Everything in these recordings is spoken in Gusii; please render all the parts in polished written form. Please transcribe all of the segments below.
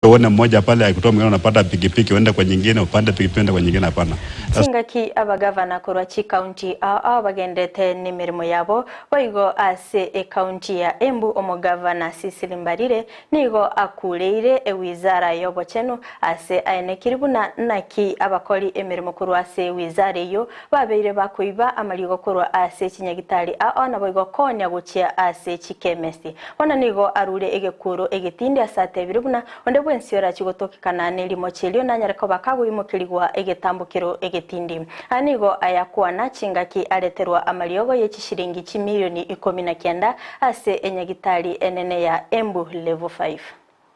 Uone mmoja pale akitoa mwingine unapanda pikipiki uende kwa nyingine upande pikipiki uende kwa nyingine hapana. Chingaki abagavana korwa chikaunti ao ao bagendete nemeremo yabo, boigo ase ekaunti ya Embu omogavana Cecily Mbarire nigo akureire ewizara y'obochenu ase aenekiri buna naki abakori emeremo korwa ase ewizara eyio babeire bakoiba amarigo korwa ase chinyagitari ao naboigo konya gochia ase chikemesti. Bono nigo arure egekuro egetindi ase atebire buna onde bwensi orachie gotokekana nerimochi erio nanyare koba kagoimokerigwa egetambokero egetindi. Aya nigo ayakwana chingaki areterwa amariogo ye chishiringi chimilioni 19 ase enyagitari enene ya Embu Level 5.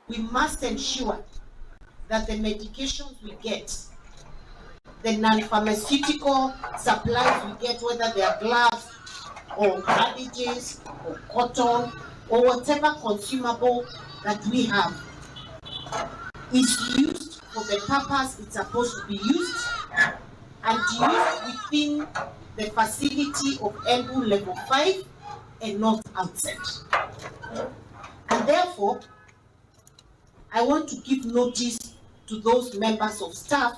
We must ensure that the medications we get, the non-pharmaceutical supplies we get, whether they are gloves or bandages or cotton or whatever consumable that we have, is used for the purpose it's supposed to be used and used within the facility of Embu Level 5 and not outside. And therefore, I want to give notice to those members of staff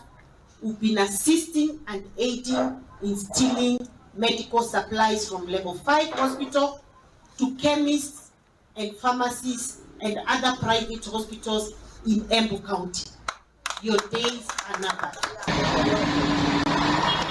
who've been assisting and aiding in stealing medical supplies from Level 5 hospital to chemists and pharmacies and other private hospitals in Embu County. Your days are numbered.